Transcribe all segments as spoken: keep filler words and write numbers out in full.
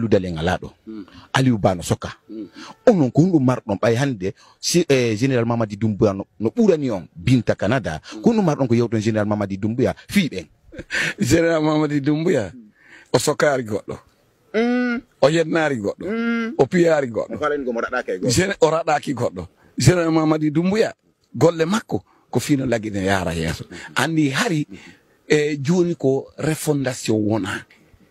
Dudalen alaa ɗo. Aliou Ba no soka. Onon ko honɗum marɗon ɓay hannde si, e, Général Mamadi Doumbouya no, no ɓurani on Binta Canada. Ko honɗum marɗon ko yewton Général Mamadi Doumbouya fii ɓen? Général Mamadi Doumbouya, o sokaari goɗɗo. O yennaari goɗɗo. O piyaari goɗɗo. Géné-, o raɗaaki goɗɗo. Général Mamadi Doumbouya, golle makko ko fino lagine yaara yeeso. Anndi hari, e, jooni ko refondation wona.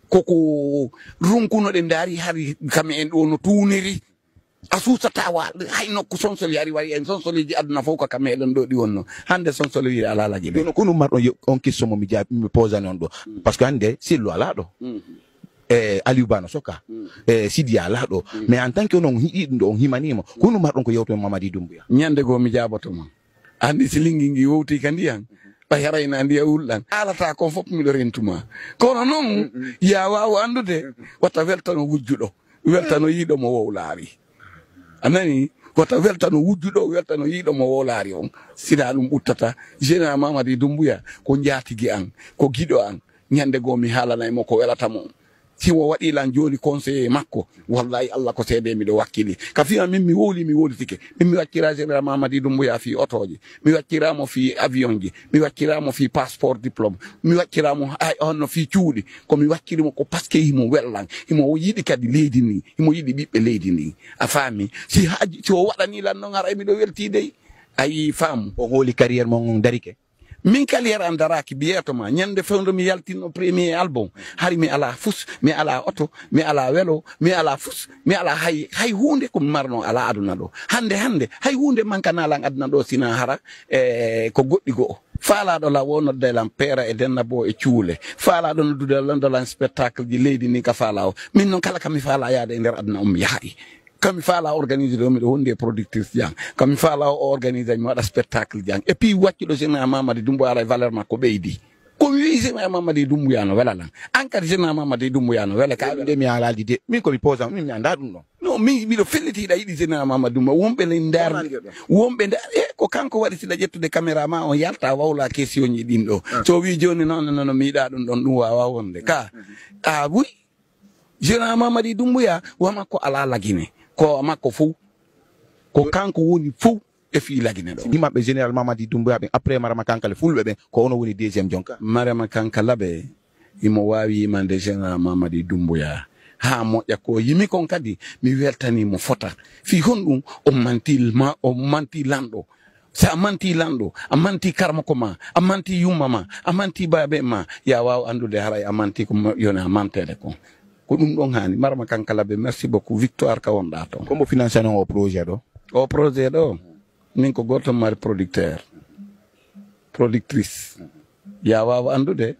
Koko runkuno ɗe ndaari hari kam en ɗo no tuuniri. A suusata wa hay nokku sonsoli hari wari en sonsoliji aduna fof ko kam meɗen ɗo ɗi wonno. Hannde sonsoli wi alaa lagine. Kono ko honɗum marɗon yo-, on question mo mi jaa-, mi posani on ɗo? Parce que hannde Sellu alaa ɗo. E, Aliou Ba no soka. E, Sidiya alaa ɗo. Mais en tant que onon hiɗi ɗum ɗo, on himaniima. Ko honɗum marɗon ko yewto Mamadi Doumbouya? Ñande goo mi jaaboto ma. Anndi si linngi ngi wowti ka ndiyan, ɓay harayna ndiya wulɗan. Alata kon fof miɗo rentu ma. Kono noon, ya waaw anndude, wata weltano wujjuɗo, weltano yiiɗo mo wowlaari. A nani? Wata weltano wujjuɗo, weltano yiiɗo mo wowlaari on. Sina ɗum ɓuttata, Général Mamadi Doumbouya ko njaatigi an, ko giɗo an. Ñande goo mi haalanay mo ko welata mo. Si o waɗi lan jooni conseiller makko, wallahi Allah ko seede miɗo wakkili. Ka fiya min mi wowli, mi wowlitike. Min mi wakkira Général Mamadi Doumbouya fii otooji. Mi wakkira mo fii avion ji. Mi wakkira mo fii passeport diplôme. Mi wakkira mo hay honno fii cuuɗi. Ko mi wakkiri mo ko parce que himo wellan. Himo yiɗi kadi leydi ndi. Himo yiɗi ɓiɓɓe leydi ndi. A faami? Si haaji, si o waɗani lan noon, haray miɗo weltii dey. A yii faamu. O hooli carrière mon on darike? Min carrière an daraaki, biyeeto ma, ñande fewndo mi yaltinno premier album, hari mi alaa fus, mi alaa oto, mi alaa welo, mi alaa fus, mi alaa hay, hay huunde ko mi marno alaa aduna ɗo. Hannde, hannde, hay huunde mankana lan aduna ɗo sina hara, e, ko goɗɗi go'o. Faalaaɗo lan wo nodda lan Peera e Denna Bo e Cuule. Faalaaɗo noddude lan, nodda lan spectacle ji leydi ndin ka faalaa o. Min noon kala ka mi faalaa yaade e nder aduna on mi yahay. Ka mi faalaa organiser ɗo, miɗo wondi e productrice jan. Ka mi faalaa o organiser, mi waɗa spectacle jan. Et puis, waccuɗo Général Mamadi Doumbouya, haray valeur makko ɓeydi. Ko mi wi'i Général Mamadi Doumbouya no wela lan. An kadi Général Mamadi Doumbouya no wela ka. Nde mi alaaldi de. Min ko mi posa, min mi anndaa ɗum ɗon. Non, min miɗo felliti hiɗa yiɗi Général Mamadi Doumbouya. Wonɓe le ndar, wonɓe ndar, e ko kanko waɗi siɗa ƴettude caméra ma on yalta wawla question ji ɗin ɗo. So wi jooni noon, noon, noon, mi yiɗaa ɗum ɗon, ɗum waawaa wonde. Ka, a wi, Général Mamadi Doumbouya, wa makko alaa lagine. Ko wa makko fow. Ko kanko woni fow e fii lagine ɗo. Yimɓe Général Mamadi Doumbouya ɓen, après Marama Kankale, fulɓe ɓen, ko ono woni deuxième jonka. Marama Kankala ɓe, imo waawi yimande Général Mamadi Doumbouya. Haa moƴƴa ko yimi kon kadi, mi weltanii mo fota. Fii honɗum o manti ma, o manti lanɗo. Si a manti lanɗo, a manti karamoko ma, a manti yumma ma, a manti baabe ma, ya waaw anndude haray a manti ko mo-, yona manteede kon. Ko ɗum ɗon haani. Marama Kankala ɓe, merci beaucoup. Victoire ka wonɗaa ton. Ko mbo financé non o projet ɗo? O projet ɗo, min ko gooto mari producteur, productrice. Ya waaw anndude,